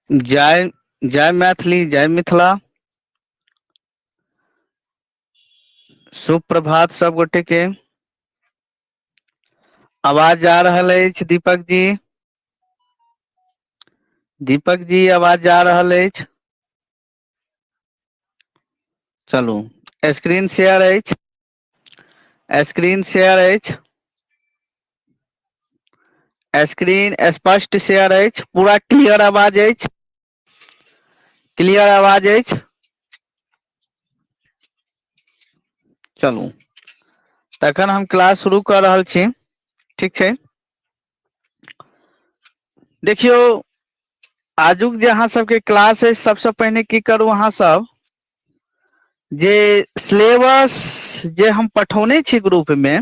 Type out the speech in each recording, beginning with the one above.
जय जय मैथिली, जय मिथिला। सुप्रभात सब गोटे के। आवाज जा रहल अछि दीपक जी? दीपक जी आवाज जा रहल अछि? चलू, स्क्रीन शेयर अछि, स्क्रीन शेयर अछि, स्क्रीन स्पष्ट शेयर अछि, पूरा क्लियर आवाज अछि, क्लियर आवाज अछि। चलू तखन हम क्लास शुरू कऽ रहल छी, ठीक छै। देखियौ आजुक जे अहाँ सबके क्लास अछि, सबसँ पहिने की करू अहाँ सब जे सिलेबस जे हम पठौने छी ग्रुप में,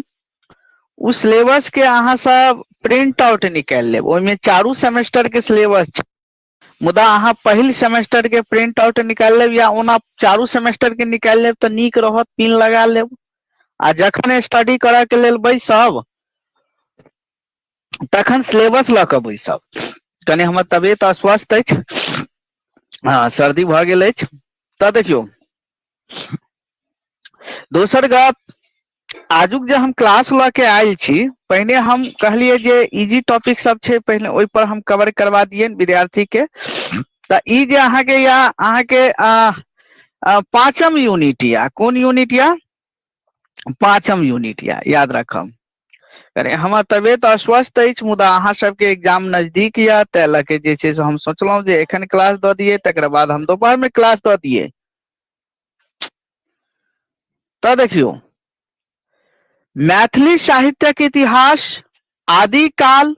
उ सिलेबस के अहाँ सब प्रिंट आउट निकालि लेब। ओहिमे चारू सेमेस्टर के सिलेबस छै, मुदा अहाँ पहिल सेमेस्टर के प्रिंट आउट निकालि लेब या ओना चारू सेमेस्टर के निकालि लेब तऽ नीक रहत, पिन लगा लेब। आ जखन स्टडी करऽ के लेल बैसब तखन सिलेबस लऽ कऽ बैसब। कनि हमर तबियत अस्वस्थ अछि, हँ सर्दी भऽ गेल अछि। तऽ देखियौ दोसर गप, आजुक जे हम क्लास लऽ के आयल छी, पहिने हम कहलियै जे इजी टॉपिक सब छै, पहिने ओहि पर हम कवर करवा दियनि विद्यार्थी के। तऽ ई जे अहाँके या अहाँके पाँचम यूनिट या, कोन यूनिट या? पाँचम यूनिट या, याद राखब। अरे हमर तबियत अस्वस्थ अछि, मुदा अहाँ सबके एग्जाम नजदीक या, ताहि लऽ के जे छै से हम सोचलहुँ जे एखन क्लास दऽ दियै, तकर बाद हम दोपहर में क्लास दऽ दियै। तऽ देखियौ मैथिली साहित्यक इतिहास आदिकाल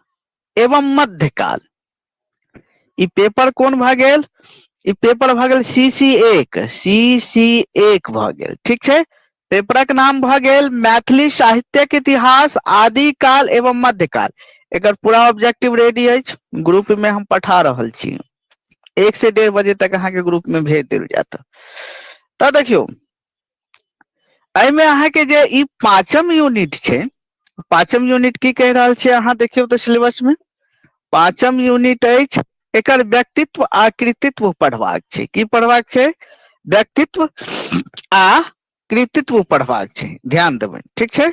एवं मध्यकाल, ई पेपर कोन भऽ गेल? ई पेपर भऽ गेल सी सी एक, सी सी एक भऽ गेल, ठीक छै। पेपरक नाम भऽ गेल मैथिली साहित्यक इतिहास आदिकाल एवं मध्यकाल। एकर पूरा ऑब्जेक्टिव रेडी अछि, ग्रुप में हम पठा रहल छी, 1 से 1:30 बजे तक अहाँके ग्रुप में भेज देल जायत। तऽ देखियौ एहिमे अहाँके जे ई पाँचम यूनिट छै, पाँचम यूनिट की कहि रहल छै अहाँ देखियौ तऽ सिलेबस में पाँचम यूनिट अछि, एकर व्यक्तित्व आ कृतित्व पढ़बाक छै। की पढ़बाक छै? व्यक्तित्व आ कृतित्व पढ़बाक छै, ध्यान देबै, ठीक छै।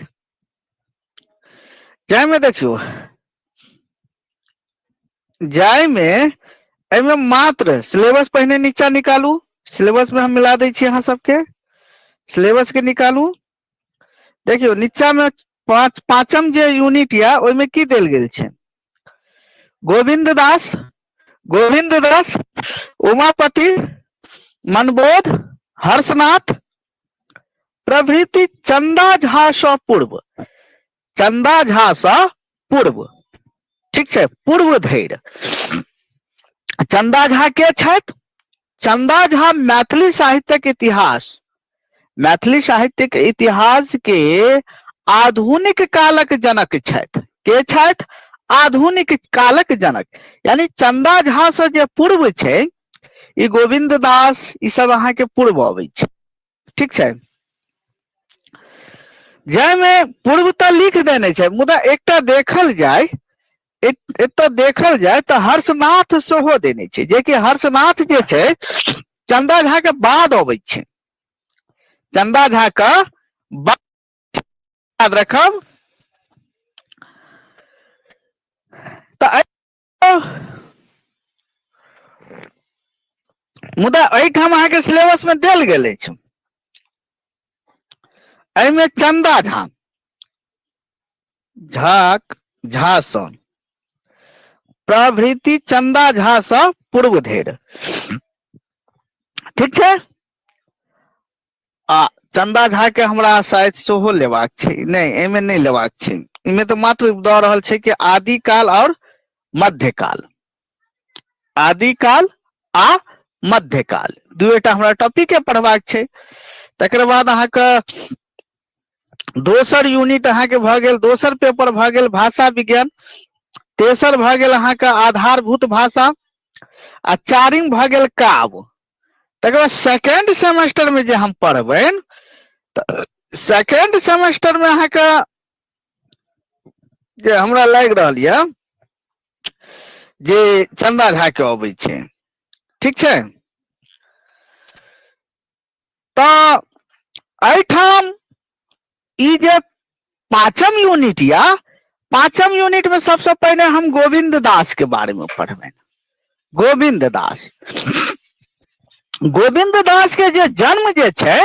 जाहिमे देखियौ, जाहिमे एहिमे मात्र सिलेबस पहिने नीचा निकालू, सिलेबस में हम मिला दै छी अहाँ सबके, सिलेबस के निकालू। देखियौ नीचा में पाँचम जे यूनिट या ओहिमे की देल गेल छै? गोविंद दास, गोविंद दास, उमापति, मनबोध, हर्षनाथ प्रभृति चंदा झा सँ पूर्व, चंदा झा सँ पूर्व, ठीक छै, पूर्व धरि। चंदा झा के छथि? चंदा झा मैथिली साहित्यक इतिहास, मैथिली साहित्यक इतिहास के आधुनिक कालक जनक छथि। के छथि? आधुनिक कालक जनक, यानी चंदा झा से जे पूर्व छै, ई गोविंद दास, ई सब अहाँके पूर्व अबै छै, ठीक छै। जाहिमे पूर्व तऽ लिख देने छै, मुदा एकटा देखल जाय, एतऽ देखल जाय तऽ हर्षनाथ सेहो देने छै, जेकि हर्षनाथ जे छै चंदा झा के बाद अबै छै, चंदा झा के बाद रखब। तऽ मुदा एहिठाम अहाँके सिलेबस में देल गेल अछि, एहिमे चंदा झा, झाक झा सँ प्रभृति चंदा झा सँ पूर्व धरि, ठीक छै। आ चंदा झा के हमरा शायद सेहो लेबाक छै, नहि एहिमे नहि लेबाक छै, एहिमे तऽ मात्र दऽ रहल छै कि आदिकाल और मध्यकाल, आदिकाल आ मध्यकाल दुएटा हमरा टॉपिक के पढ़बाक छै। तकर बाद अहाँके दोसर यूनिट अहाँके भऽ गेल, दोसर पेपर भऽ गेल भाषा विज्ञान, तेसर भऽ गेल अहाँके आधारभूत भाषा, आ चारिम भऽ गेल काव्य। तकर बाद सेकेंड सेमेस्टर में जे हम पढ़बनि, तऽ सेकेंड सेमेस्टर में अहाँके जे हमरा लागि रहल यऽ जे चंदा झा के अबै छै, ठीक छै। तऽ एहिठाम ई जे पांचम यूनिट या पांचम यूनिट में सबसे पहिने हम गोविंद दास के बारे में पढ़बे। गोविंद दास, गोविंद दास के जे जन्म जे छै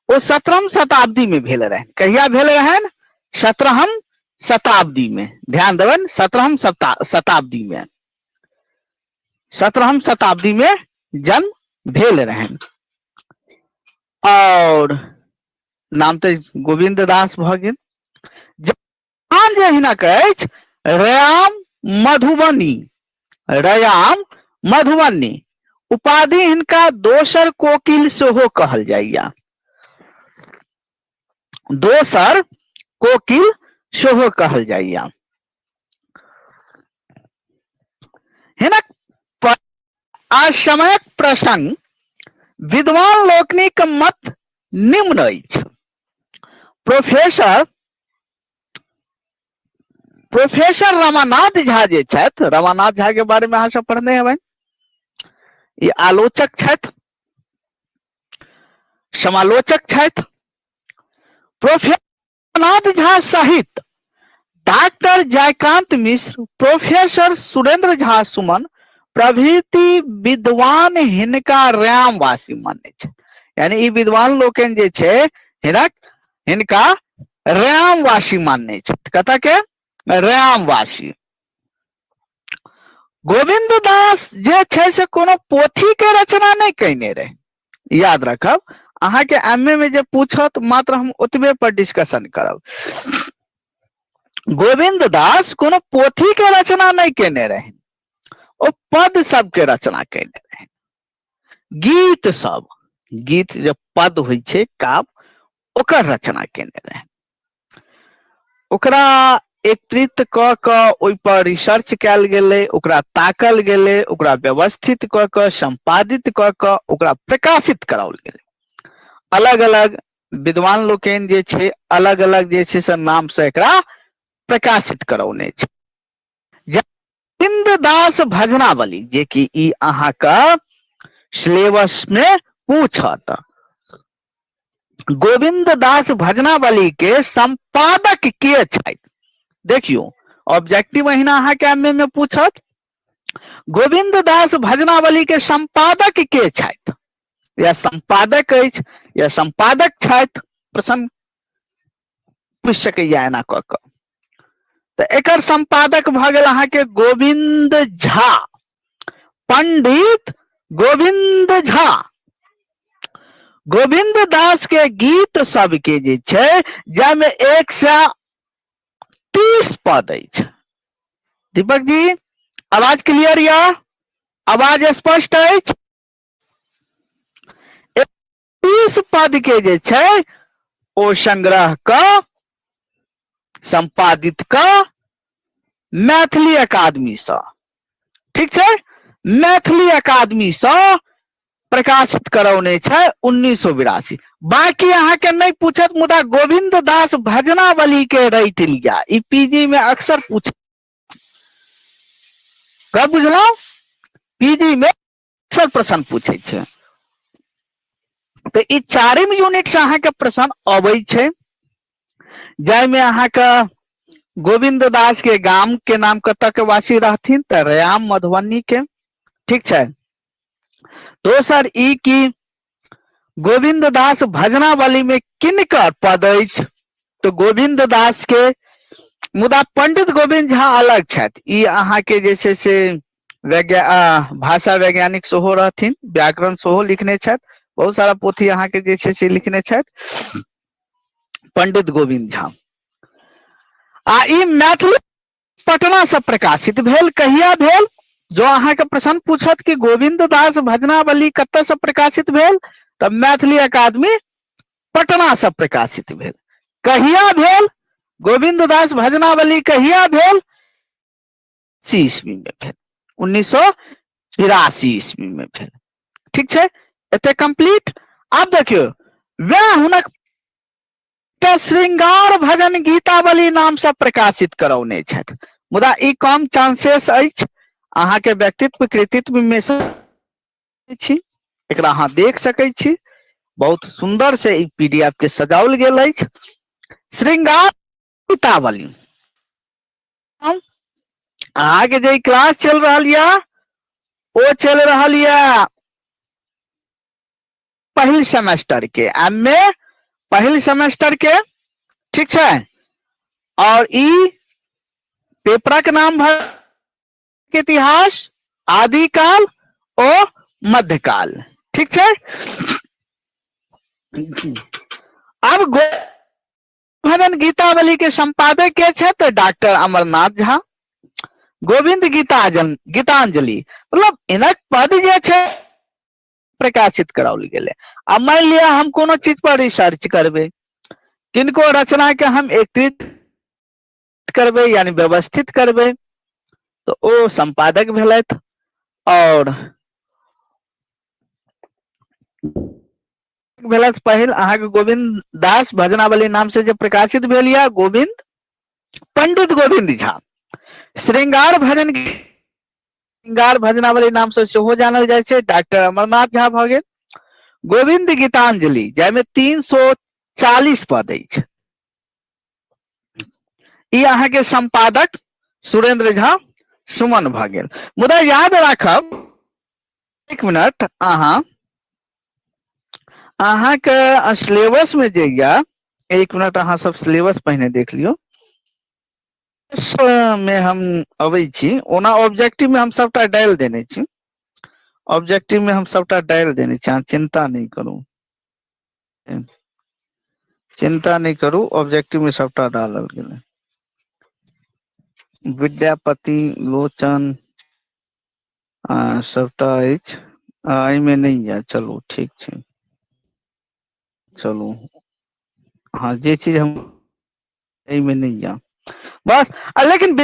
ओ 17वीं शताब्दी में भेल रहनि। कहिया भेल रहनि? 17वीं शताब्दी में। ध्यान देबनि, 17वीं शताब्दी में, 17वीं शताब्दी में जन्म भेल रहनि। और नाम तऽ गोविंद दास भऽ गेल। जहान जे हिनक अछि रयाम मधुबनी, रयाम मधुबनी उपाधि हिनका दोसर कोकिल सेहो कहल जाइया, दोसर कोकिल सेहो कहल जाइया। हिनक आ समयक प्रसंग विद्वान लोकनिक मत निम्न अछि। प्रोफेसर प्रोफेसर रमानाथ झा जे छथि, रमानाथ झा के बारे में अहाँ सब पढ़ने हेबै, ई आलोचक छथि, समालोचक छथि। प्रोफेसर रमानाथ झा सहित डॉक्टर जयकांत मिश्र, प्रोफेसर सुरेंद्र झा सुमन प्रभृति विद्वान हिनका रयामवासी मानै छै। यानी ई विद्वान लोकनि जे छै हिनक हिनका रयामवासी मानने छथि। कतऽ के? रयामवासी। गोविंद दास जे छै से कोनो पोथी के रचना नहि कयने रहे, याद रखब। अहाँके एम ए में जे पूछत मात्र हम ओतबे पर डिस्कशन करब। गोविंद दास कोनो पोथी के रचना नहि केने रहे, ओ पद सबके रचना केने रहे, गीत सब, गीत जे पद होइ छै काव्य, ओकर रचना केने रहे। ओकरा एकत्रित कऽ कऽ ओहि पर रिसर्च कयल गेलै, ओकरा ताकल गेलै, ओकरा व्यवस्थित कऽ कऽ सम्पादित कऽ कऽ ओकरा प्रकाशित कराओल गेलै। अलग अलग विद्वान लोकनि जे छै अलग अलग जे छै से नाम से एकरा प्रकाशित करौने छै। गोविंद दास भजनावली जे कि ई अहाँके सिलेबस में पूछत, गोविंद दास भजनावली के संपादक के छथि? देखियौ ऑब्जेक्टिव अहिना अहाँके एम ए में पूछत, गोविंद दास भजनावली के संपादक के छथि? या संपादक अछि या संपादक छथि, प्रश्न पूछि सकैया एना कऽ कऽ। तऽ एकर संपादक भऽ गेल अहाँके गोविंद झा, पंडित गोविंद झा। गोविंद दास के गीत सबके जे छै जाहिमे 130 पद अछि। दीपक जी आवाज क्लियर या आवाज स्पष्ट अछि? 30 पद के जे छै ओ संग्रह क संपादित क मैथिली अकादमी सँ, ठीक छै, मैथिली अकादमी सँ प्रकाशित करौने छै 1982। बाकी अहाँके नहि पूछत, मुदा गोविंद दास भजनावली के रटि लिया, ई पीजी में अक्सर पूछ कब बुझलहुँ, पीजी में अक्सर प्रश्न पूछे छै। तऽ ई चारिम यूनिट से अहाँके प्रश्न अबै छै, जाहिमे अहाँके गोविंद दास के गाम के नाम कतऽ के वासी रहथिन, तऽ रयाम मधुबनी के, ठीक छै। दोसर ई कि गोविंद दास भजनावली में किनकर पद अछि, तऽ गोविंद दास के, मुदा पंडित गोविंद झा अलग छथि। ई अहाँके जे छै से भाषा वैज्ञानिक सेहो रहथिन, व्याकरण सेहो लिखने छथि, बहुत सारा पोथी अहाँके जे छै से लिखने छथि पंडित गोविंद झा। आ ई मैथिली पटना से प्रकाशित भेल, कहिया भेल? जो अहाँके प्रश्न पूछत कि गोविंद दास भजनावली कतऽ से प्रकाशित भेल, तऽ मैथिली अकादमी पटना से प्रकाशित भेल। कहिया भेल गोविंद दास भजनावली? कहिया भेल? ईस्वी में भेल, 1983 ईस्वी में भेल, ठीक छै। एते कंप्लीट। आब देखियौ वएह हुनक श्रृंगार भजन गीतावली नाम से प्रकाशित करौने छथि, मुदा ई कम चांसेस अछि अहाँके व्यक्तित्व कृतित्व में से छी, एकरा अहाँ देख सकै छी। बहुत सुंदर से ई पीडीएफ के सजाओल गेल अछि। श्रृंगार गीतावली, अहाँके जे क्लास चलि रहल यऽ ओ चलि रहल यऽ पहिल सेमेस्टर के, एम ए पहिल सेमेस्टर के, ठीक छै। और ई पेपरक नाम भऽ इतिहास, आदिकाल ओ मध्यकाल, ठीक छै। अब भजन गीतावली के संपादक के छथि? तऽ डॉक्टर अमरनाथ झा। गोविंद गीता गीतांजलि, मतलब हिनक पद जे छै प्रकाशित कराओल गेलै। आ मानि लिअ हम कोनो चीज पर रिसर्च करबै, किनको रचना के हम एकत्रित करबै यानी व्यवस्थित करबै, तऽ ओ संपादक भेलथि। और भेलथि पहिल अहाँके गोविंद दास भजनावली नाम से जे प्रकाशित भेल यऽ गोविंद, पंडित गोविंद झा। श्रृंगार भजन, श्रृंगार भजनावली नाम से सेहो जानल जाइ छै, डॉक्टर अमरनाथ झा भऽ गेल। गोविंद गीतांजलि जाहिमे 340 पद अछि, ई अहाँके संपादक सुरेंद्र झा सुमन भऽ गेल। मुदा याद राखब, एक मिनट, अहाँके सिलेबस में जे यऽ, एक मिनट अहाँ सब सिलेबस पहिने देख लियौ में हम अबै छी। ओना ऑब्जेक्टिव में हम सबटा डालि देने छी, ऑब्जेक्टिव में हम सबटा डालि देने छी, अहाँ चिंता नहि करू, चिंता नहि करू, ऑब्जेक्टिव में सबटा डालल गेलै। विद्यापति लोचन सबटा अछि, एहिमे नहि यऽ, चलू ठीक छै, चलू हँ जे चीज हम एहिमे नहि यऽ बस। लेकिन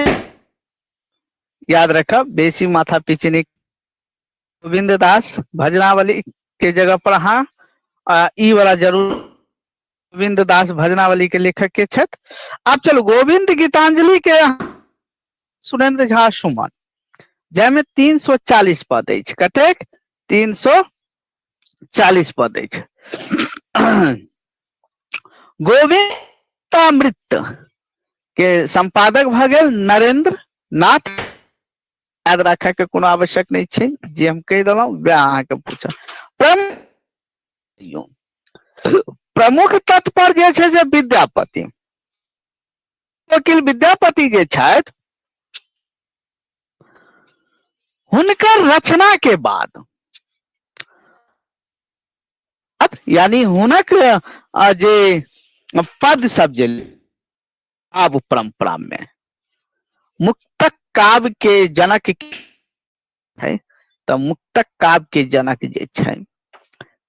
याद रखब बेसी माथा पीची नहि। गोविंद दास भजनावली के जगह पर अहाँ ई वाला जरूर, गोविंद दास भजनावली के लेखक के छथि। आब चलू गोविंद गीतांजलि के सुरेंद्र झा सुमन, जाहिमे 340 पद अछि। कतेक? 340 पद अछि। गोविंदामृत के संपादक भऽ गेल नरेंद्र नाथ। याद राखय के कोनो आवश्यक नहि छै, जे हम कहि देलहुँ वएह अहाँके पूछब। प्रमुख तत्पर जे छै से विद्यापति, वकील विद्यापति जे छथि हुनकर रचना के बाद, यानी हुनक जे पद सब जे आब परंपरा में मुक्तक काव्य के जनक है, तऽ मुक्तक काव्य के जनक जे छै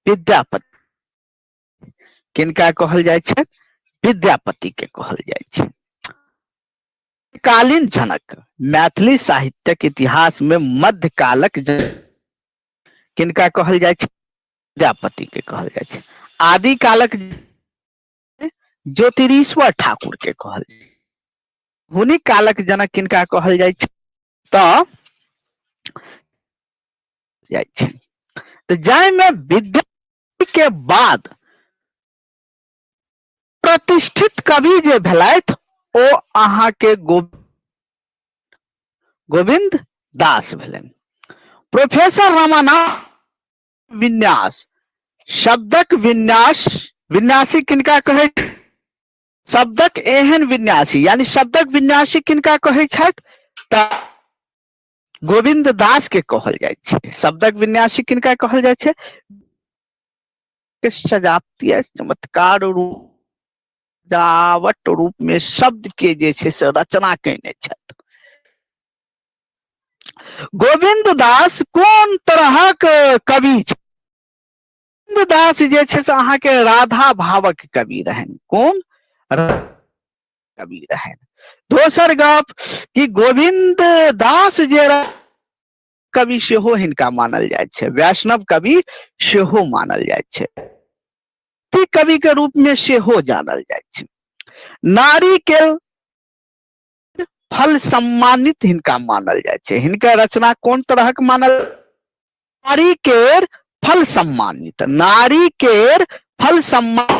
विद्यापति। किनका कहल जाइ छै? विद्यापति के कहल जाइ छै कालीन जनक। मैथिली साहित्यक इतिहास में मध्यकालक किनका कहल जाइ छै? विद्यापति के कहल जाइ छै। आदि कालक ज्योतिरीश्वर ठाकुर के कहल जाइ। हुनिक कालक जनक किनका कहल जाइ छै? तऽ जाइ छै। तऽ जाहिमे विद्या के बाद प्रतिष्ठित कवि जे भेलथि ओ अहाँके गोविंद दास भेलनि। प्रोफेसर रमानाथ विन्यास, शब्दक विन्यास, विन्यासी किनका कहै? शब्दक एहन विन्यासी, यानी शब्दक विन्यासी किनका कहै छथि? तऽ गोविंद दास के कहल जाइ छै। शब्दक विन्यासी किनका कहल जाइ छै? के सजातीय चमत्कार रूप सजावट रूप में शब्द के जे छै से रचना कयने छथि। गोविंद दास कोन तरहक कवि छथि? गोविंद दास जे छै से अहाँके राधा भावक कवि रहनि। कोन कवि रहनि? दोसर गप कि गोविंद दास जे कवि सेहो हिनका मानल जाइ छै, वैष्णव कवि सेहो मानल जाइ छै, कवि के रूप में सेहो जानल जाइ छै। नारी के फल सम्मानित हिनका मानल जाइ छै। हिनकर रचना कोन तरहक मानल? नारी केर फल सम्मानित, नारी केर फल सम्मान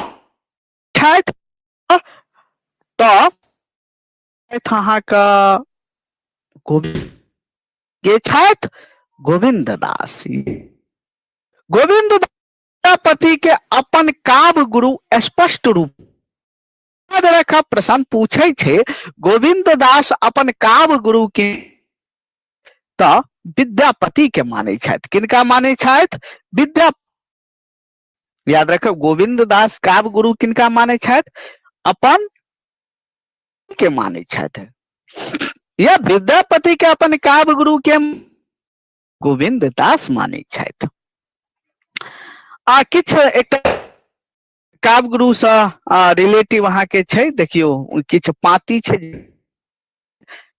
छथि तऽ अहाँके के छथि गोविन्द दास। गोविन्द विद्यापति के अपन काव्य गुरु स्पष्ट रूप याद रखब, प्रश्न पूछे छै गोविन्द दास अपन काव्य गुरु के तऽ विद्यापति के मानै छथि। किनका मानै छथि? विद्या याद रखब, गोविन्द दास काव्य गुरु किनका मानै छथि? अपन के मानै छथि। या विद्यापति के अपन काव्य गुरु के गोविन्द दास मानै छथि। आ किछु एकटा काव्य गुरु सँ रिलेटिव अहाँके छै, देखियौ किछु पाती छै।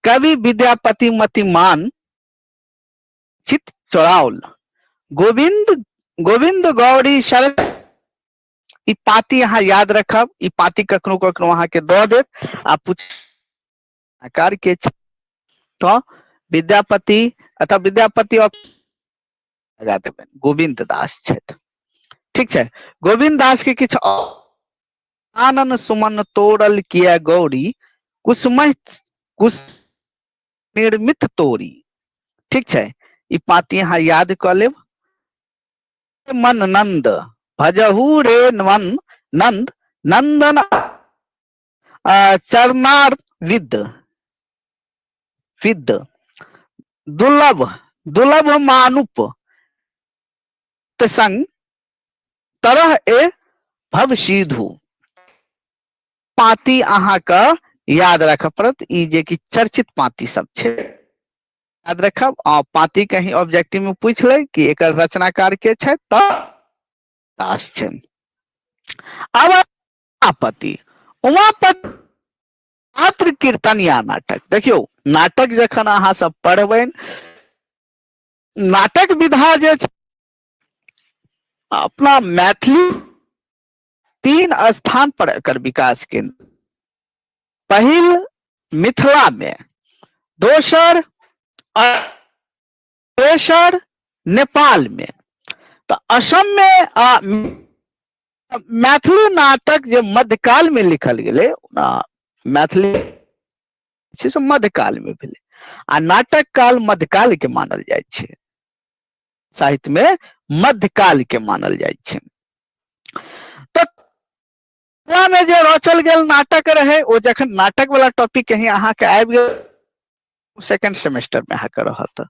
कवि विद्यापति मतिमान चित चोराउल गोविंद गोविंद गौरी शरण। ई पाती अहाँ याद रखब, ई पाती कखनो कखनो अहाँके दऽ देत आ पूछ आकार के तऽ विद्यापति अथवा विद्यापति लगा देबनि, गोविंद दास छथि। ठीक छै, गोविंद दास के किछु आनन सुमन तोड़ल किया गौरी कुसुमय कुस निर्मित तोरी। ठीक छै, ई पाती अहाँ याद कऽ लेब। मन नंद भजहु रे मन नंद नंदन चरणार विद विद दुर्लभ दुर्लभ मानुप संग तरह ए भव सीधु। पाती अहाँके याद राखऽ पड़त, ई जे कि चर्चित पाती सब छै याद रखब। आ पाती कहीं ऑब्जेक्टिव में पूछ ले कि एकर रचनाकार के छै तऽ दास छै। अब उमापति, उमापति मात्र कीर्तनिया नाटक। देखियौ नाटक जखन अहाँ सब पढ़बनि, नाटक विधा जे छै अपना मैथिली 3 स्थान पर एकर विकास केन्द्र, पहिल मिथिला में, दोसर तेसर नेपाल में। तऽ असम में आ मैथिली नाटक जे मध्यकाल में लिखल गेलै, मैथिली छै से मध्यकाल में भेलै आ नाटक काल मध्यकाल के मानल जाइ छै, साहित्य में मध्यकाल के मानल जाइ छै। तऽ मिथिला में जे रचल गेल नाटक रहे, ओ जखन नाटक वाला टॉपिक कहीं अहाँके आबि गेल सेकेंड सेमेस्टर में अहाँके रहत,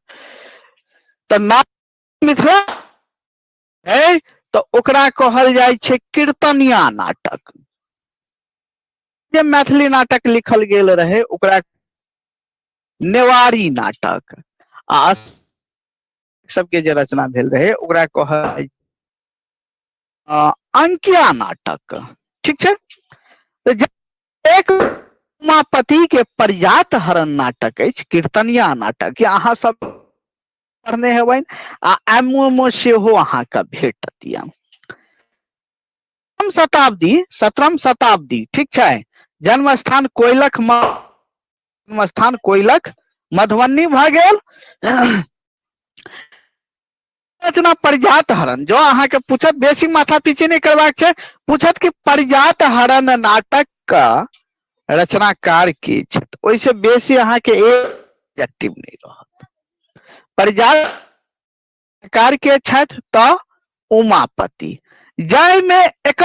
तऽ मिथिला है तऽ ओकरा कहल जाइ छै कीर्तनिया नाटक। जे मैथिली नाटक लिखल गेल रहे ओकरा नेवारी नाटक, आ सबके जे रचना भेल रहे ओकरा कहल अंकिया नाटक। ठीक छै, तऽ एक उमापति के परिजात हरण नाटक अछि कीर्तनिया नाटक, या अहाँ सब पढ़ने हेबनि आ एम ओ सेहो अहाँके भेटत। या शताब्दी, 17वीं शताब्दी, ठीक छै, जन्म स्थान कोइलख, जन्म स्थान कोइलख मधुबनी भऽ गेल। रचना परिजात हरण, जो अहाँके पूछत, बेसी माथा पीछे नहि करबाक छै, पूछत कि परिजात हरण नाटक का रचनाकार के छथि, ओहिसँ बेसी अहाँके एक नहि रहत। परिजात के छथि तऽ उमापति, जाहिमे एक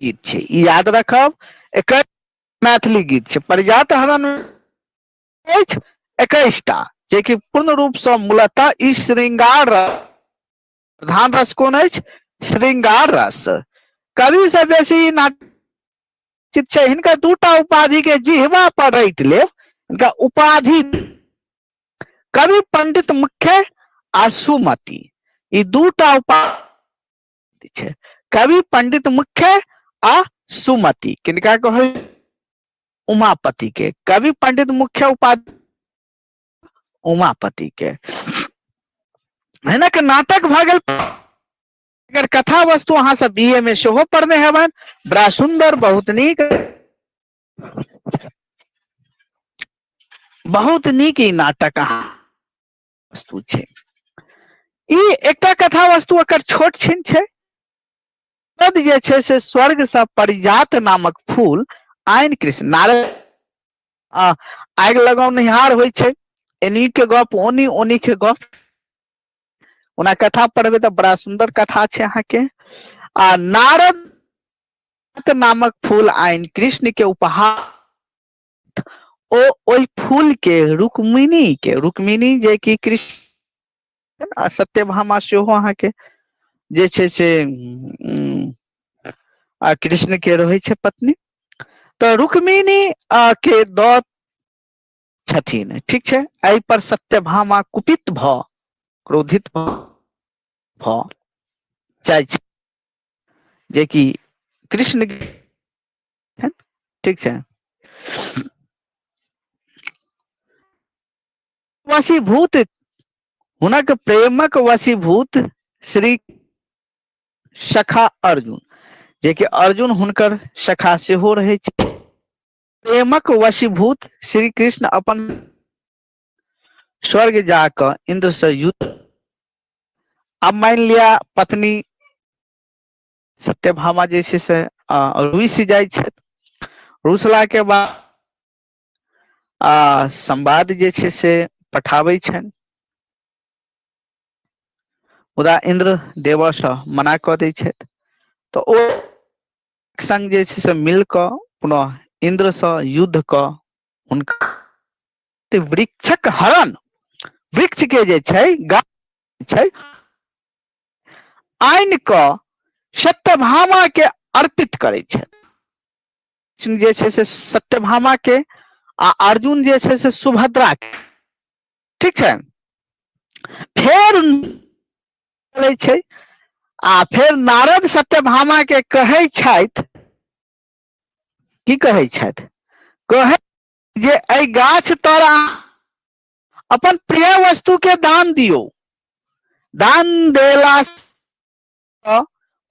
गीत छै, ई याद रखब, एक मैथिली गीत छै परिजात हरण अछि 21टा, जेकि पूर्ण रूपसँ मूलतः ई श्रृंगार प्रधान रस कोन अछि? श्रृंगार रस। कवि से बेसी नाटक छै। हिनका दूटा उपाधि के जिहवा पर रटि लेब, हिनका उपाधि कवि पंडित मुख्य आ सुमति, ई दूटा उपाधि छै, कवि पंडित मुख्य आ सुमति। किनका कहल? उमापति के। कवि पंडित मुख्य उपाधि उमापति के। हिनक नाटक भऽ गेल, एकर कथा वस्तु अहाँ सब बी ए में सेहो पढ़ने हेबनि, बड़ा सुंदर, बहुत नीक, बहुत नीक ई नाटक अहाँ वस्तु छै। ई एकटा कथा वस्तु एकर छोट छिन छै। नारद जे छै से स्वर्ग से परिजात नामक फूल आनि कृष्ण नारद आगि लगौनिहार होइ छै, एनी के गप ओनी, ओनी के गप ओना। कथा पढ़बै तऽ बड़ा सुन्दर कथा छै अहाँके। आ नारद नामक फूल आनि कृष्ण के उपहार, ओ ओहि फूल के रुक्मिणी के, रुक्मिणी जे कि कृष्ण आ सत्यभामा सेहो अहाँके जे छै से आ कृष्ण के रहै छै पत्नी, तऽ रुक्मिणी के दऽ छथिन। ठीक छै? एहि पर सत्यभामा कुपित भऽ, क्रोधित भऽ जाइ छै जेकि कृष्ण, ठीक छै, वशीभूत, हुनक प्रेमक वशीभूत श्री सखा अर्जुन, जेकि अर्जुन हुनकर सखा सेहो रहै छै, प्रेमक वशीभूत श्री कृष्ण अपन स्वर्ग जाकऽ इंद्र से युद्ध। आब मानि लिअ पत्नी सत्यभामा जे छै से रुसि जाइ छथि। रुसलाके बाद आ संवाद जे छै से पठाबै छनि, मुदा इन्द्र देवसँ मना कऽ दै छथि। तऽ ओ संग जे छै से मिल कऽ पुनः इन्द्रसँ युद्ध कऽ हुनका वृक्षक हरण, वृक्ष के जे छै गाछ छै, आनि कऽ सत्यभामा के अर्पित करै छथि जे छै से सत्यभामा के, आ अर्जुन जे छै से सुभद्रा के। ठीक छै? फेर चलै छै आ फेर नारद सत्यभामा के कहै छथि। की कहै छथि? कहै जे एहि गाछ तर अपन प्रिय वस्तु के दान दियौ, दान देला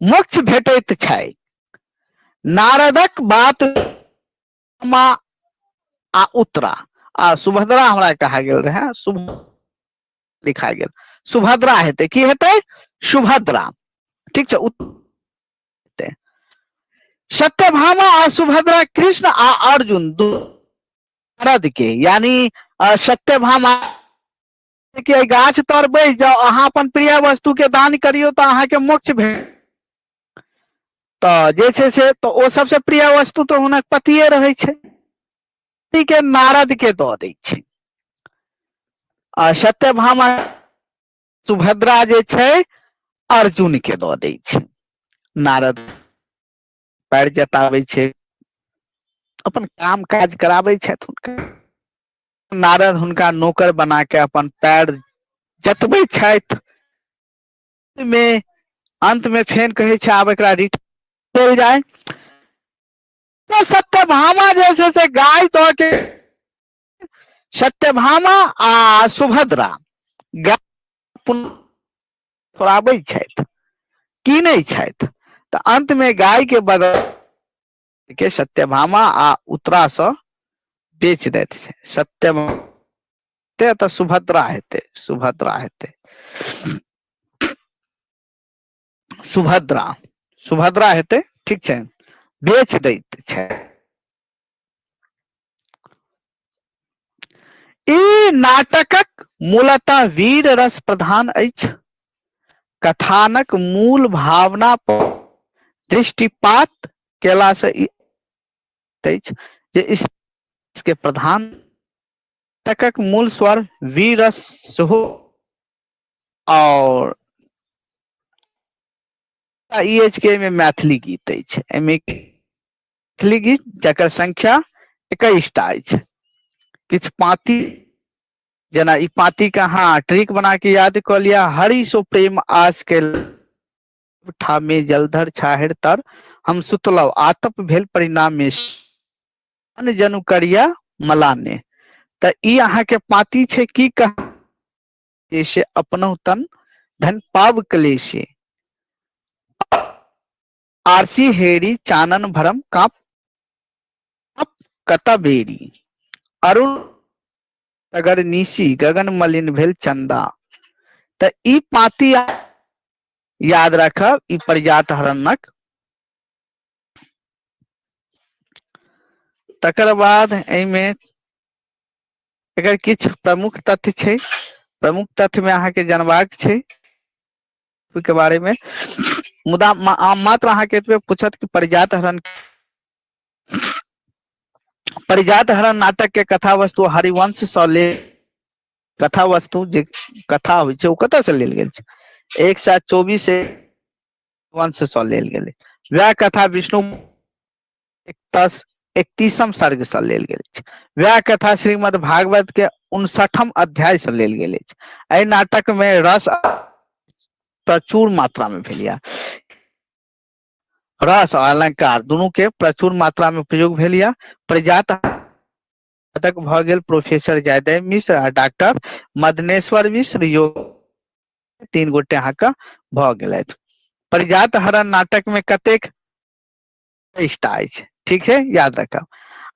मोक्ष भेटैत छै। नारदक बात मा आ उत्तरा आ सुभद्रा हमरा कहा गेल रहे, शुभ लिखा गेल, सुभद्रा हेतै। की हेतै? सुभद्रा। ठीक छै? सत्यभामा आ सुभद्रा कृष्ण आ अर्जुन नारद के, यानी सत्यभामा के गाछ तर बैस जाओ, अहाँ अपन प्रिय वस्तु के दान करियो तऽ अहाँके मोक्ष भेट। तऽ जे छै से तऽ ओ सबसे प्रिय वस्तु तऽ हुनक पतिये रहै छै के नारद के दऽ दै छै, आ सत्यभामा सुभद्रा जे छै अर्जुन के दऽ दै छै। नारद पैर जताबै छै, अपन काम काज कराबै छथि हुनका। नारद हुनका नौकर बना के अपन पैर जतबै छथि। मे अंत में फेन कहै छै आब एकरा रिटर्न जाय। तो सत्यभामा जे छै से गाय दऽ के, सत्यभामा आ सुभद्रा गाय छोड़ाबै छथि, कीनै छथि, तऽ अंत में गाय के बदल के सत्यभामा आ उत्तरा से बेच दैत छै। सत्यम तऽ सुभद्रा हेतै, सुभद्रा हेतै, सुभद्रा, सुभद्रा हेतै। ठीक छै? बेच दैत छै। ई नाटकक मूलतः वीर रस प्रधान अछि। कथानक मूल भावना पर दृष्टिपात केला से ई अछि जे इस के प्रधान नाटकक मूल स्वर वीर रस सेहो। आओर ई अछि कि एहिमे मैथिली गीत अछि, एहिमे मैथिली गीत जकर संख्या 21टा अछि। किछु पाँति, जेना ई पाँति के अहाँ ट्रिक बना के याद कऽ लिअ: हरि सो प्रेम आस के ठामे जलधर छाहरि तर हम सुतलहुँ, आतप भेल परिणामे जनु करिया मलाने। तऽ ई अहाँके पाँति छै। की कह से अपनहु तन धन पाव क्लेशे, आरसी हेरी चानन भरम काप कत बेरी, अरुण अगर निशी गगन मलिन भेल चंदा। तऽ ई पाती याद राखब, ई पारिजात हरणक। तकर बाद एहिमे एकर किछु प्रमुख तथ्य छै। प्रमुख तथ्य में अहाँके जानबाक छै के बारे में, मुदा मात्र अहाँके एतबे पूछत कि पारिजात हरण, पारिजात हरण नाटक के कथा वस्तु हरिवंश सँ ले, कथा वस्तु जे कथा होइ छै ओ कतऽ से लेल गेल छै? 124 वंश सँ लेल गेलै। वएह कथा विष्णु 31म सर्ग सँ लेल गेल अछि। वएह कथा श्रीमद् भागवत के 59म अध्याय सँ लेल गेल अछि। एहि नाटक में रस प्रचुर मात्रा में भेल यऽ। रस और अलंकार दुनू के प्रचुर मात्रा में प्रयोग भेल यऽ। पारिजात तक भऽ गेल प्रोफेसर जयदेव मिश्र आ डॉक्टर मदनेश्वर मिश्र, योग 3 गोटे अहाँके भऽ गेलथि। पारिजात हरण नाटक में कतेक 23टा अछि, ठीक छै, याद रखब।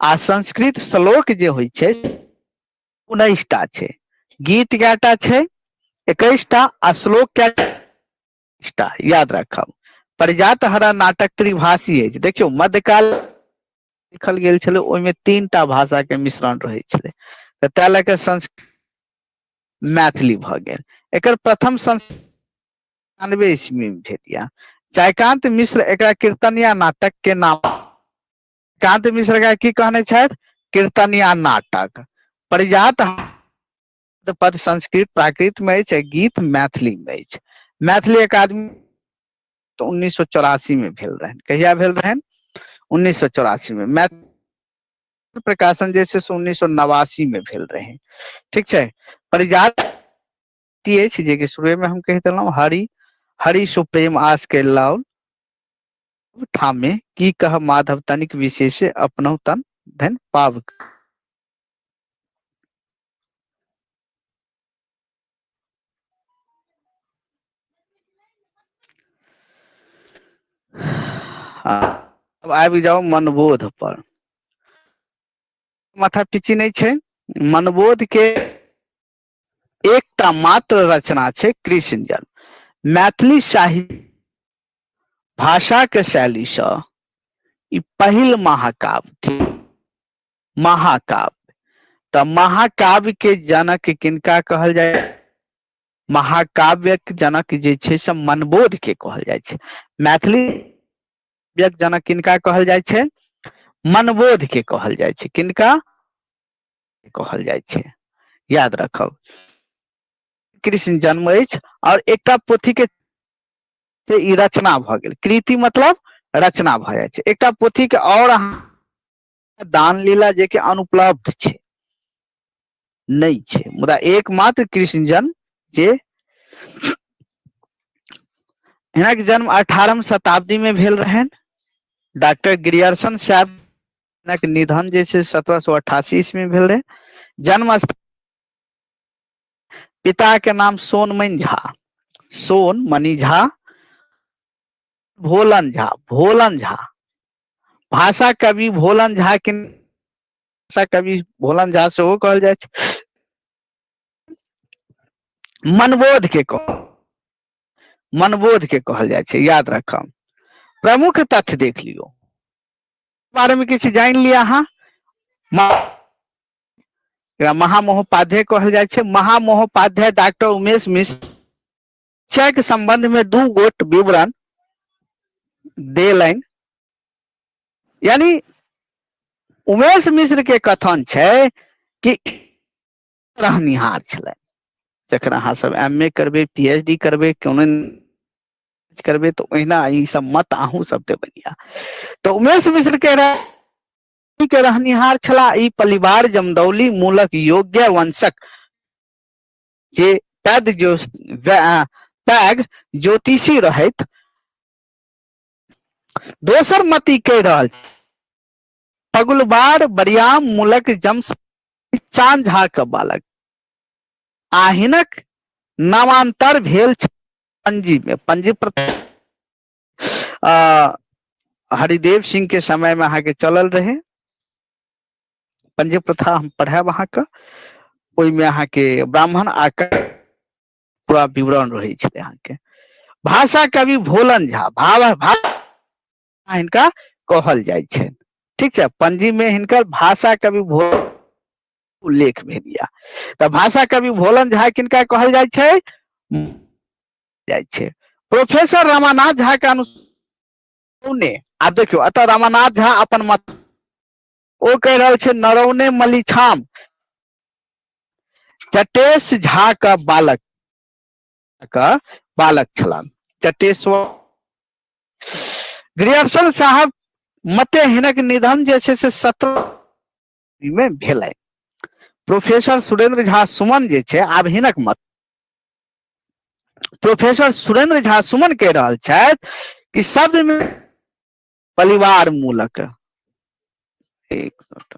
आ संस्कृत श्लोक जे होइ छै 19टा छै, गीत कएटा छै 21टा आ श्लोक कएटा, याद रखब। पारिजात हरण नाटक त्रिभाषी अछि। देखियौ मध्यकाल लिखल गेल छलै, ओहिमे 3टा भाषा के मिश्रण रहै छलै, तऽ ताहि लऽ कऽ संस्कृत मैथिली भऽ गेल। एकर प्रथम संस्करण ईस्वी में भेल यऽ। जयकांत मिश्र एकरा कीर्तनिया नाटक के नाम, कांत मिश्र एकरा की कहने छथि? कीर्तनिया नाटक। पारिजात पद संस्कृत प्राकृत में अछि, गीत मैथिली में अछि। मैथिली अकादमी तऽ 1984 में भेल रहनि। कहिया भेल रहनि? 1984 में। मैथिली प्रकाशन जे छै से 1989 में भेल रहै, ठीक छै। पारिजात अछि जे कि शुरुए में हम कहि देलहुँ, हरि हरि सुप्रेम आस के लाउल ठामे की कह माधव तनिक विशेष अपनहु तन धन पाव। अब आबि जाउ मनबोध पर। माथा पिची नहि छै। मनबोध के एकटा मात्र रचना छै कृष्ण जन्म। मैथिली साहित्य भाषा के शैली सँ ई पहिल महाकाव्य थिक। महाकाव्य तऽ महाकाव्य के जनक किनका कहल जाय? महाकाव्यक जनक जे छै से मनबोध के कहल जाइ छै। मैथिली काव्यक जनक किनका कहल जाइ छै? मनबोध के कहल जाइ छै। किनका कहल जाइ छै? याद रखब। कृष्ण जन्म अछि और एकटा पोथी के ई रचना भऽ गेल। कृति मतलब रचना भऽ जाइ छै। एकटा पोथी के और दान लीला जे कि अनुपलब्ध छै, नहि छै, मुदा एकमात्र कृष्ण जन्म जे हिनक जन्म 18वीं शताब्दी में भेल रहनि। डॉक्टर ग्रियर्सन साहब हिनक निधन जे छै 1788 ईस्वी में भेल रहै। जन्म पिता के नाम सोनमणि झा, सोनमणि झा, भोलन झा, भोलन झा भाषा कवि भोलन झा के भाषा कवि भोलन झा सेहो कहल जाइ छै। मनबोध के कह, मनबोध के कहल जाइ छै, याद रखब। प्रमुख तथ्य देख लियौ, बारे में किछु जानि लिअ अहाँ। एकरा महामहोपाध्याय कहल जाइ छै। महामहोपाध्याय डॉक्टर उमेश मिश्र के संबंध में 2 गोट विवरण देलनि। यानी उमेश मिश्र के कथन छै कि रहनिहार छलै। जखन अहाँ सब एम ए करबै, पी एच डी करबै, कोनो करबै, तऽ ओहिना ई सब मत अहूँ सब देबै। तऽ उमेश मिश्र के के रहनिहार छलाह। ई परिवार जमदौली मूलक योग्य वंशक जे पैघ ज्योतिषी रहैत। दोसर मत ई कहि रहल छै पगुलबार बरियाम मूलक जम चांद झा के बालक आ हिनक नामांतर भेल पंजी में। पंजी प्रथा हरिदेव सिंह के समय में अहाँके चलल रहे पंजी प्रथा। हम पढ़ायब अहाँके, ओहिमे अहाँके ब्राह्मण आ पूरा विवरण रहै छलै अहाँके। भाषा कवि भोलन झा, भाव हिनका कहल जाइ छै। ठीक छै, पंजी में हिनकर भाषा कवि भो उल्लेख भेल या। तऽ भाषा कवि भोलन झा किनका कहल जाइ छै? जाइ छै प्रोफेसर रमानाथ झा के अनुसार। आब देखियौ, एतऽ रमानाथ झा अपन मत ओ कहि रहल छै नरौने मलिछाम चटेश झा के बालक के बालक छलाह चटेश्वर। ग्रियर्सन साहब मते हिनक निधन जे छै से 17 मे भेलै। प्रोफेसर सुरेंद्र झा सुमन जे छै, आब हिनक मत प्रोफेसर सुरेंद्र झा सुमन कहि रहल छथि कि शब्द में परिवार मूलक एक मिनट,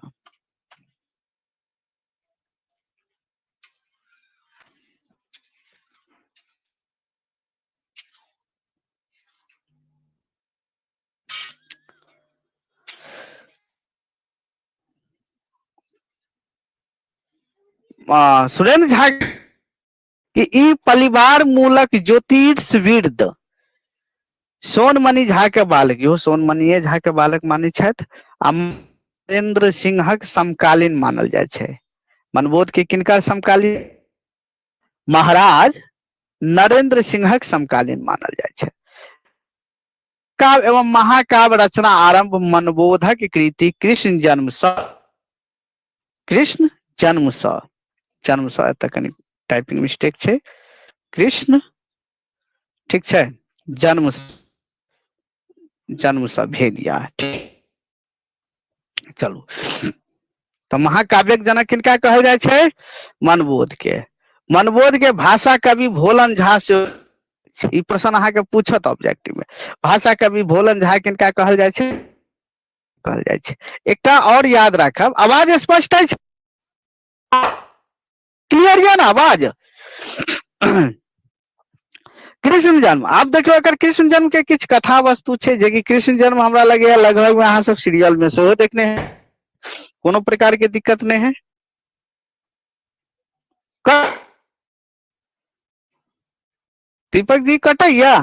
सुरेंद्र झा कि ई परिवार मूलक ज्योतिष वृद्ध सोनमणि झा के बालक, इहो सोनमणिये झा के बालक मानै छथि आ महेंद्र सिंहक समकालीन मानल जाइ छै। मनबोध के किनका समकालीन? महाराज नरेंद्र सिंहक समकालीन मानल जाइ छै। काव्य एवं महाकाव्य रचना आरंभ मनबोधक कृति कृष्ण जन्म सँ, कृष्ण जन्म सँ, जन्म सँ, एतऽ कनि टाइपिंग मिस्टेक छै, कृष्ण ठीक छै, जन्म, जन्म सँ भेल या। चलू, तऽ महाकाव्यक जनक किनका कहल जाइ छै? मनबोध के। मनबोध के भाषा कवि भोलन झा से ई प्रश्न अहाँके पूछत ऑब्जेक्टिव में। भाषा कवि भोलन झा किनका कहल जाइ छै? कहल जाइ छै। एकटा और याद राखब, आवाज स्पष्ट अछि? क्लियर यऽ ने आवाज? कृष्ण जन्म, आब देखियौ एकर कृष्ण जन्म के किछु कथा वस्तु छै, जेकि कृष्ण जन्म हमरा लगैया लगभग में अहाँ सब सीरियल में सेहो देखने है, कोनो प्रकार के दिक्कत नहीं है। दीपक जी कटैया?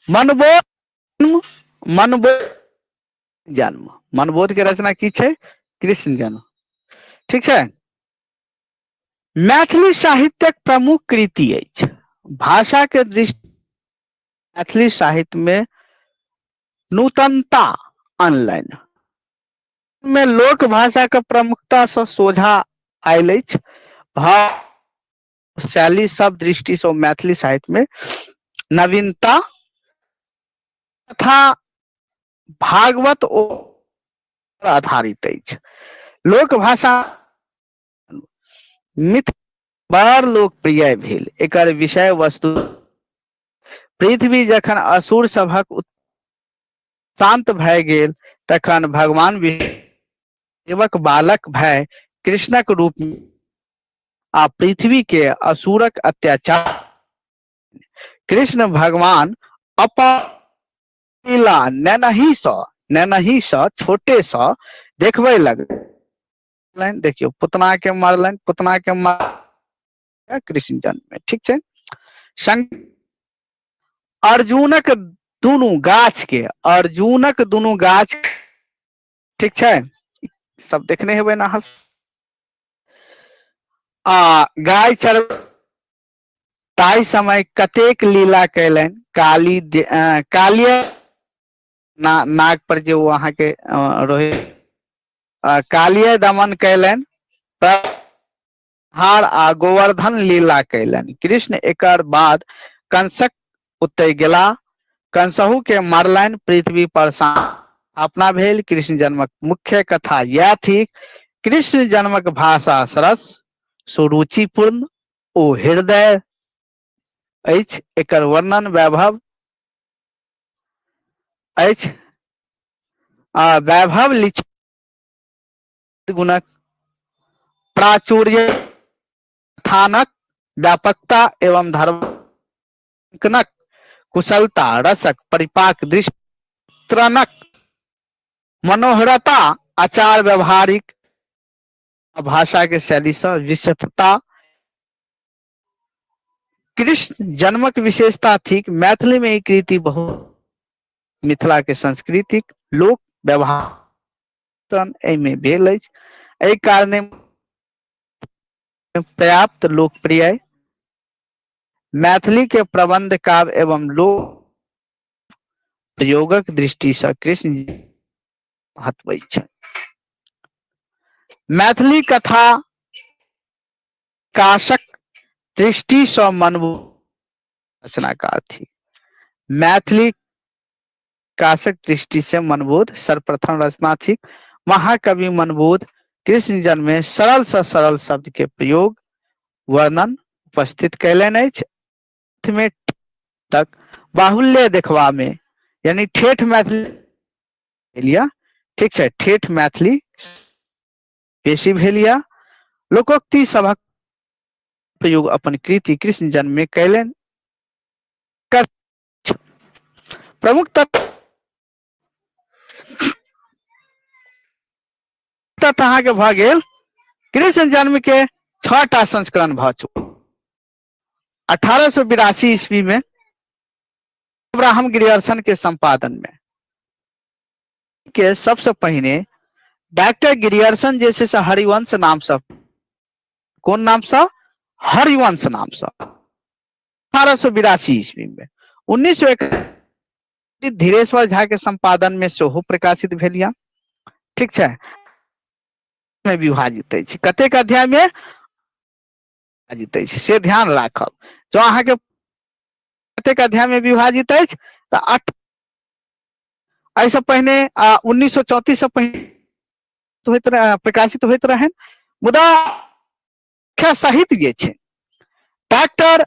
मनबोध, मनबोध जन्म, मनबोध के रचना की छै? कृष्ण जन्म। ठीक छै। मैथिली साहित्यक प्रमुख कृति अछि। भाषा के दृष्टि मैथिली साहित्य में नूतनता अनलनि में लोक भाषा के प्रमुखता से सोझा आयल अछि। भाव शैली सब दृष्टि से मैथिली साहित्य में नवीनता तथा भागवत ओ आधारित अछि। लोक भाषा मिथ बड़ लोकप्रिय भेल। एकर विषय वस्तु पृथ्वी जखन असुर सभक शांत भए गेल तखन भगवान देवक बालक भय कृष्णक रूप आ पृथ्वी के असुरक अत्याचार कृष्ण भगवान अपन लीला नेनही सँ, नेनही सँ, छोटे सँ देखबै लगलनि। देखियौ, पुतना के मारलनि, पुतना के मार कृष्ण जन्म में। ठीक छै। संग अर्जुनक दुनू गाछ के, अर्जुनक दुनू गाछ, ठीक छै, सब देखने हेबै ने अहाँ। आ गाय चर ताहि समय कतेक लीला कयलनि। काली कालिय नाग पर जे ओ अहाँके रहे, कालिय दमन कयलनि, हार आ गोवर्धन लीला कयलनि। कृष्ण एकर बाद कंसक ओतय गेला, कंसहु के मारलनि, पृथ्वी पर स्थापना भेल। कृष्ण जन्मक मुख्य कथा यैह थिक। कृष्ण जन्मक भाषा सरस, सुरुचिपूर्ण ओ हृदय अछि। एकर वर्णन वैभव अछि आ वैभव लिखित गुणक प्राचुर्य थानक व्यापकता एवं धर्मक कुशलता रसक परिपाक दृष्टित्रणक मनोहरता आचार व्यवहारिक भाषा के शैलीसँ विशेषता कृष्ण जन्मक विशेषता थिक। मैथिली में ई कृति बहुत मिथिला के सांस्कृतिक लोक व्यवहार एहिमे भेल अछि। एहि कारणे पर्याप्त लोकप्रिय मैथिली के प्रबंध काव्य एवं लोक प्रयोगक दृष्टिसँ कृष्ण महत्व छै। मैथिली कथा काशक दृष्टिसँ मनबो रचनाकार थी। मैथिली काशक दृष्टि से मनबोध सर्वप्रथम रचना थी। महाकवि मनबोध कृष्ण जन्म में सरल से सरल शब्द के प्रयोग वर्णन उपस्थित कयलनि अछि। में तक बाहुल्य देखबा में यानी ठेठ मैथिली भेल, ठीक छै, ठेठ मैथिली बेसी भेल यऽ। लोकोक्ति सभक प्रयोग अपन कृति कृष्ण जन्म में कयलनि। प्रमुख तत्व अहाँके भऽ गेल कृष्ण जन्म के 6टा संस्करण भऽ चुकल। 1882 ईस्वी में अब्राहम ग्रियर्सन के संपादन में के सबसे पहिने डॉक्टर ग्रियर्सन जे छै से हरिवंश नाम से, कोन नाम से? हरिवंश नाम से 1882 ईस्वी में 1901 धीरेश्वर झा के संपादन में सेहो प्रकाशित भेल यऽ। ठीक छै, में विभाजित अछि। कतेक अध्याय में विभाजित अछि से ध्यान राखब। जँ अहाँके कतेक अध्याय में विभाजित अछि तऽ 8, एहिसँ पहिने 1934 से पहिने होइत रह, प्रकाशित होइत रहनि। मुदा सहित जे छै डॉक्टर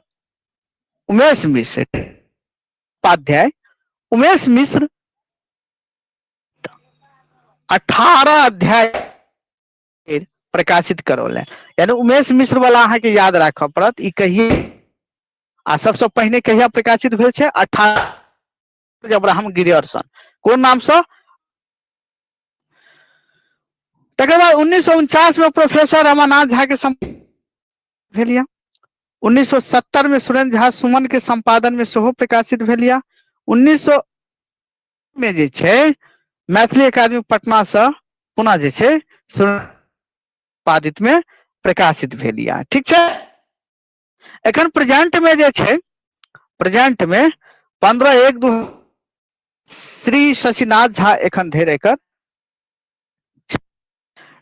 उमेश मिश्र उपाध्याय, उमेश मिश्र 18 अध्याय प्रकाशित करौलनि। यानी उमेश मिश्र वाला अहाँके याद राखऽ पड़त। ई कहिए आ सबसँ पहिने कहिया प्रकाशित भेल छै? 18 अब्राहम ग्रियर्सन, कोन नामसँ? तकर बाद 1949 में प्रोफेसर रमानाथ झा के भेल यऽ। 1970 में सुरेंद्र झा सुमन के संपादन में सेहो प्रकाशित भेल यऽ। 1900 में जे छै मैथिली अकादमी पटना से पुनः जे छै संपादित में प्रकाशित भेल यऽ। ठीक छै, एखन प्रेजेंट में जे छै, प्रेजेंट में 15/1 श्री शशिनाथ झा एखन धरि एकर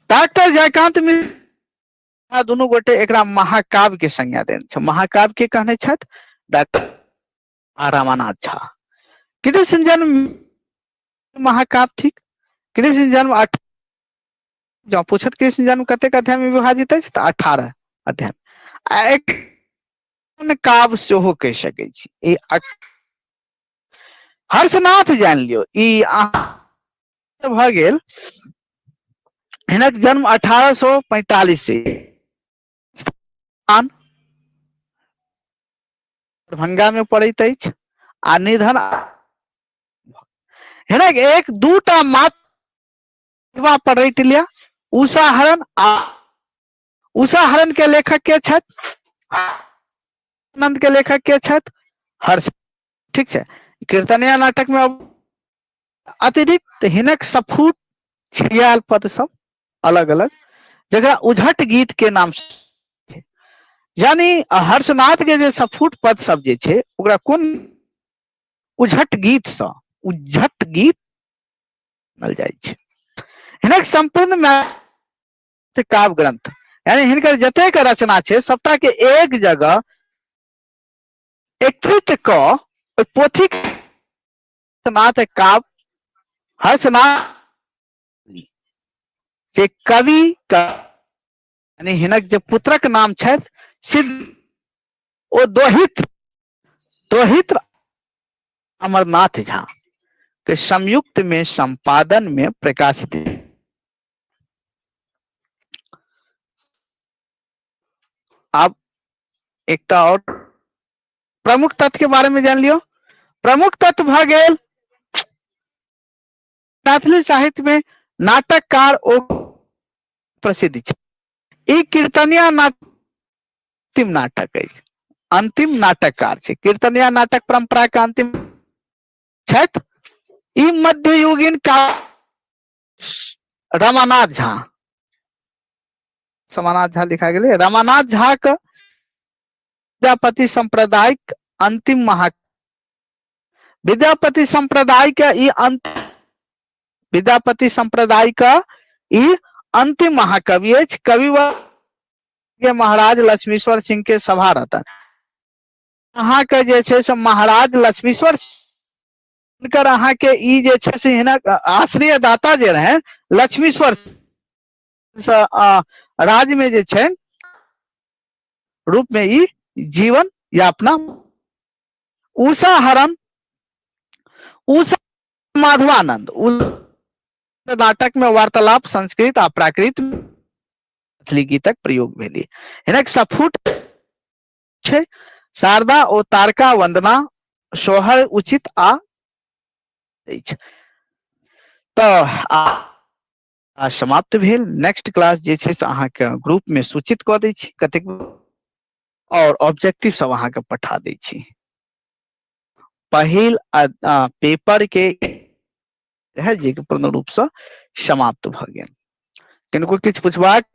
डॉक्टर जयकांत मिश्र दुनू गोटे एकरा महाकाव्य के संज्ञा देने छै। महाकाव्य के कहने छथि डॉक्टर रमानाथ झा। कृष्ण जन्म महाकाव्य ठीक। कृष्ण जन्म जँ पूछत कृष्ण जन्म कतेक अध्याय में विभाजित अछि तऽ 18 अध्याय। आ एक काव्य सेहो कहि सकै छी। ई हर्षनाथ जानि लियौ, ई भऽ गेल हिनक जन्म 1845 से दरभंगा में पड़ैत अछि आ निधन हिनक एक दूटा मात्र पर रटि लिअ, उषाहरण आ उषाहरण के लेखक के छथि? आनंद के लेखक के छथि? हर्ष। ठीक छै, कीर्तनिया नाटक में अतिरिक्त हिनक सफूट छिड़ियाल पद सब अलग अलग जकरा उझट गीत के नाम से, यानी हर्षनाथ के जे सफूट पद सब जे छै ओकरा कोन उझट गीत सँ उझट गीत मानल जाइ छै। हिनक संपूर्ण काव्य ग्रंथ यानी हिनकर जतेक रचना छै सबटा के एक जगह एकत्रित क ओहि पोथी नाथ काव्य हर्षनाथ जे कवि यानी हिनक जे पुत्रक नाम छथि सिद्ध ओ दोहित दोहित अमरनाथ झा के संयुक्त में संपादन में प्रकाशित। आब एकटा और प्रमुख तत्व के बारे में जान लियो। प्रमुख तत्व भऽ गेल मैथिली साहित्य में नाटककार ओ प्रसिद्ध छै। ई कीर्तनिया अंतिम नाटक अछि, अंतिम नाटककार छै। कीर्तनिया नाटक परंपरा के अंतिम छथि। ई मध्ययुगीन का रमानाथ झा, रमानाथ झा लिखा गेलै, रमानाथ झा के विद्यापति संप्रदायक अंतिम महा विद्यापति संप्रदाय के ई अंत विद्यापति संप्रदाय के ई अंतिम महाकवि अछि। कवि के महाराज लक्ष्मीश्वर सिंह के सभा रतन अहाँके जे छै से महाराज लक्ष्मीश्वर हुनकर अहाँके ई जे छै से हिनक आश्रयदाता जे रहै लक्ष्मीश्वर से राज्य में जे छै रूप में ई जीवन यापना। उषा हरण, उषा माधवानंद नाटक में वार्तालाप संस्कृत आ प्राकृत मैथिली गीतक प्रयोग भेली। हिनक सफुट छै शारदा ओ तारका वंदना सोहर उचित आ अछि। तऽ आ समाप्त भेल। नेक्स्ट क्लास जे छै से अहाँके ग्रुप में सूचित कऽ दै छी कतेक और ऑब्जेक्टिव सब अहाँके पठा दै छी। पहिल पेपर के है जे कि पूर्ण रूप से समाप्त भऽ गेल। किनको किछु पूछबाक?